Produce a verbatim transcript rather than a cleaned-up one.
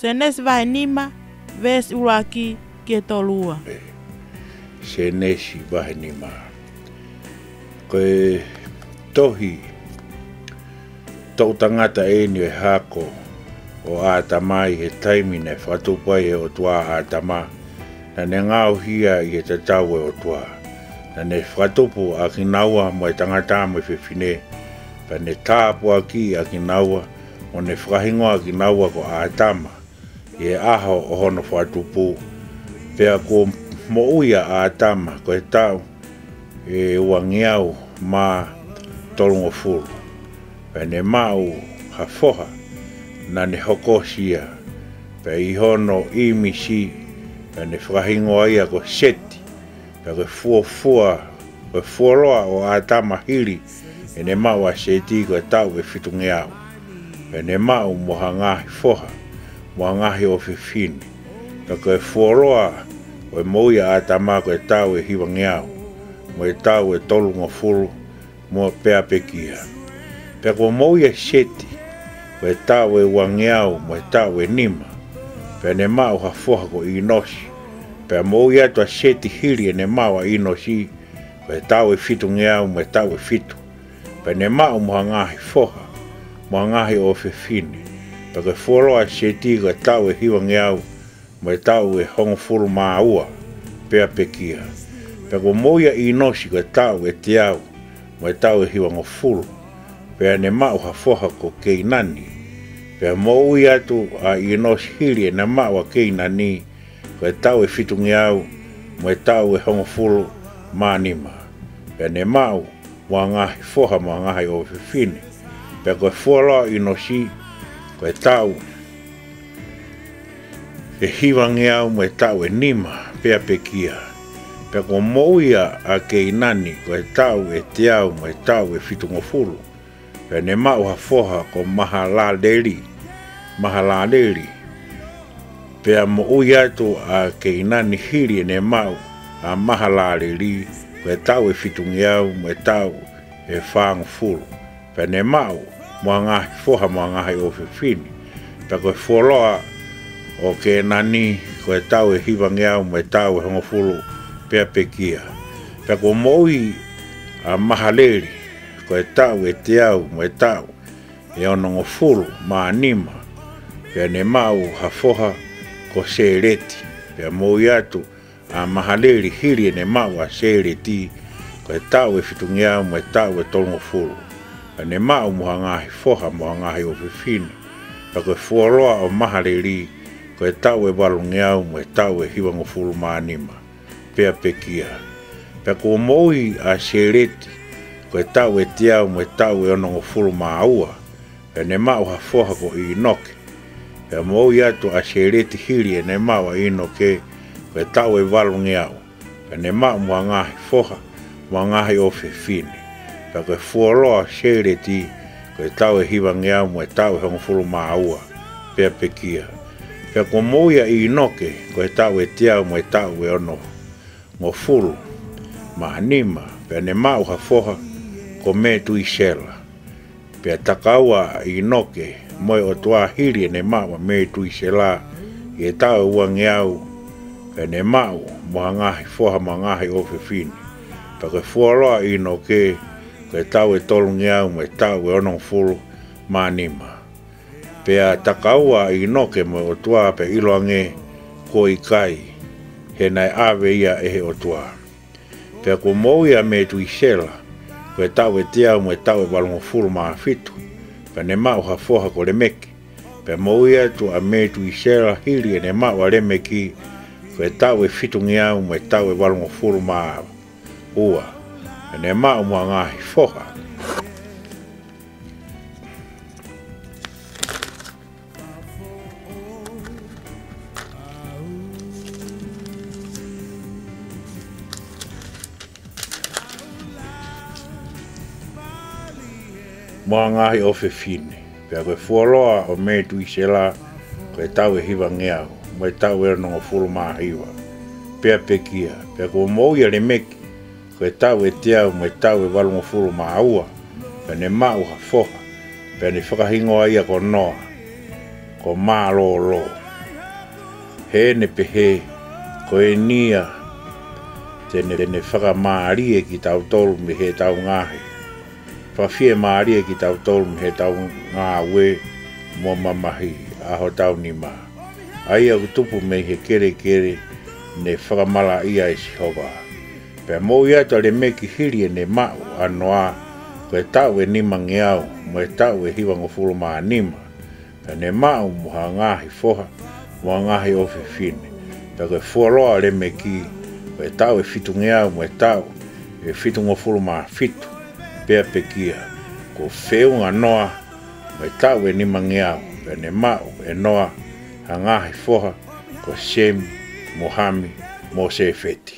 Senesi vahe nima, veesi ʻuluaki ki he tolu ua. Senesi vahe nima. Ko e tohi toʻu tangata eni ʻo e hako ʻo ʻĀtama ʻi he taimi naʻe fakatupu ai ʻe he ʻOtua ʻa ʻĀtama, naʻa ne ngaohi ia ʻi he tatau ʻo e ʻOtua. Naʻa ne fakatupu ʻa kinaua mo e tangata mo e fefine, pea ne tāpuakiʻi ʻa kinaua, mo ne fakahingoa ʻa kinaua ko ʻĀtama, ʻi he ʻaho ʻo hono fakatupu. Pea kuo moʻui ʻa ʻĀtama ko e taʻu ʻe uangeau mā tolungofulu. Pea ne maʻu ha foha, naʻa ne hokosia, pea ʻi hono ʻīmisi, pea ne fakahingoa ia ko Seti. Pea ko e fuofua, ko e fuoloa ʻo ʻĀtama hili ʻene maʻu ʻa Seti ko e taʻu ʻe fitungeau. Pea ne maʻu mo ha ngaahi foha, mo ha ngaahi ʻofefine. Pea ko e fuoloa ʻo e moʻui ʻa ʻĀtama ko e taʻu ʻe hivangeau, mo e taʻu ʻe tolungofulu, mo pea pekia. Pea kuo moʻui ʻa Seti, ko e taʻu ʻe uangeau mo e taʻu ʻe nima. Pea ne maʻu ha foha ko ʻĪnosi. Pea moʻui atu ʻa Seti hili ʻene maʻu ʻa ʻĪnosi, ko e taʻu ʻe fitungeau mo e taʻu ʻe fitu. Pea ne maʻu mo ha ngaahi foha, mo ha ngaahi ʻofefine. Pea ko e fuoloa ʻa Seti ko e taʻu ʻe hivangeau, mo e taʻu ʻe hongofulu mā ua, pea pekia. Pea kuo moʻui ʻa ʻĪnosi ko e taʻu ʻe teau, mo e taʻu ʻe hivangofulu, pea ne maʻu ha foha ko Keinani. Pea moʻui atu ʻa ʻĪnosi hili ʻene maʻu ʻa Keinani, ko e taʻu ʻe fitungeau, mo e taʻu ʻe hongofulu mā nima. Pea ne maʻu mo ha ngaahi foha mo ha ngaahi ʻofefine. Pea ko e fuoloa ʻo ʻĪnosi, ko e taʻu ʻe hivangeau mo e taʻu ʻe nima, pea pekia. Pea kuo moʻui ʻa Keinani, ko e taʻu ʻe teau mo e taʻu ʻe fitungofulu. Pea ne maʻu ha foha ko Mahalaleli, Mahalaleli. Pea moʻui atu ʻa Keinani hili ʻene maʻu ʻa Mahalaleli, ko e taʻu ʻe fitungeau mo e taʻu ʻe fāngofulu. Pea ne maʻu mo ha ngaahi foha mo ha ngaahi ʻofefine. Pea ko e fuoloa ʻo Keinani, ko e taʻu ʻe hivangeau mo e taʻu ʻe hongofulu, pea pekia. Pea kuo moʻui ʻa Mahalaleli, ko e taʻu ʻe teau mo e taʻu ʻe onongofulu mā nima. Pea ne maʻu ha foha ko Sēleti. Pea moʻui atu ʻa Mahalaleli hili ʻene maʻu ʻa Sēleti, ko e taʻu ʻe fitungeau mo e taʻu ʻe tolungofulu. Pea ne maʻu mo ha ngaahi foha mo ha ngaahi ʻofefine. Pea ko e fuoloa ʻo Mahalaleli, ko e taʻu ʻe valungeau mo e taʻu ʻe hivangofulu mā nima, pea pekia. Pea kuo moʻui ʻa Sēleti, ko e taʻu ʻe teau mo e taʻu ʻe onongofulu mā ua. Pea ne maʻu ha foha ko ʻĪnoke. Pea moʻui atu ʻa Sēleti hili ʻene maʻu ʻa ʻĪnoke, ko e taʻu ʻe valungeau. Pea ne maʻu mo ha ngaahi foha mo ha ngaahi ʻofefine. Pea ko e fuoloa ʻo Sēleti, ko e taʻu ʻe hivangeau mo e taʻu ʻe hongofulu mā ua, pea pekia. Pea kuo moʻui ʻa ʻĪnoke, ko e taʻu ʻe teau mo e taʻu ʻe onongofulu mā nima. Pea ne maʻu ha foha ko Metuisela. Pea takaua ʻa ʻĪnoke mo e ʻOtua hili ʻene maʻu ʻa Metuisela, ʻi he taʻu ʻe uangeau. Pea ne maʻu mo ha ngaahi foha mo ha ngaahi ʻofefine. Pea ko e fuoloa ʻo ʻĪnoke, ko e taʻu ʻe tolungeau mo e taʻu ʻe onongofulu mā nima. Pea takaua ʻa ʻĪnoke mo e ʻOtua, pea ʻiloange kuo ʻikai, he naʻe ʻave ia ʻe he ʻOtua. Pea kuo moʻui ʻa Metuisela, ko e taʻu ʻe teau mo e taʻu ʻe valungofulu mā fitu. Pea ne maʻu ha foha ko Lemeki. Pea moʻui atu ʻa Metuisela hili ʻene maʻu ʻa Lemeki, ko e taʻu ʻe fitungeau mo e taʻu ʻe valungofulu mā ua. Pea ne maʻu mo ha ngaahi foha mo ha ngaahi ʻofefine. Pea ko e fuoloa ʻo Metuisela, ko e taʻu ʻe hivangeau mo e taʻu ʻe onongofulu mā hiva, pea pekia. Pea kuo moʻui ʻa Lemeki, ko e taʻu ʻe teau mo e taʻu ʻe valungofulu mā ua. Pea ne maʻu ha foha, pea ne fakahingoa ia ko Noa, ko Mālōlō. Pea ne pehē, ko eni ia te ne, te ne fakamālie kitautolu mei heʻetau ngaahi, fakafiemālie kitautolu mei heʻetau ngāue mo mamahi ʻa hotau nima, ʻa ia ʻoku tupu mei he kelekele ne fakamalaʻia ʻe Sihova. Pea moʻui atu ʻa Lēmeki hili ʻene maʻu ʻa Noa, ko e taʻu ʻe nimangeau mo e taʻu ʻe hivangofulu mā nima. Pea ne maʻu mo ha ngaahi foha mo ha ngaahi ʻofefine. Pea ko e fuoloa ʻo Lēmeki, ko e taʻu ʻe fitungeau mo e taʻu ʻe fitungofulu mā fitu. Pea pekia, kuo feʻunga Noa mo e taʻu ʻe nimangeau, pea ne maʻu ʻe Noa ha ngaahi foha, ko Semi mo Hami mo Sēfeti.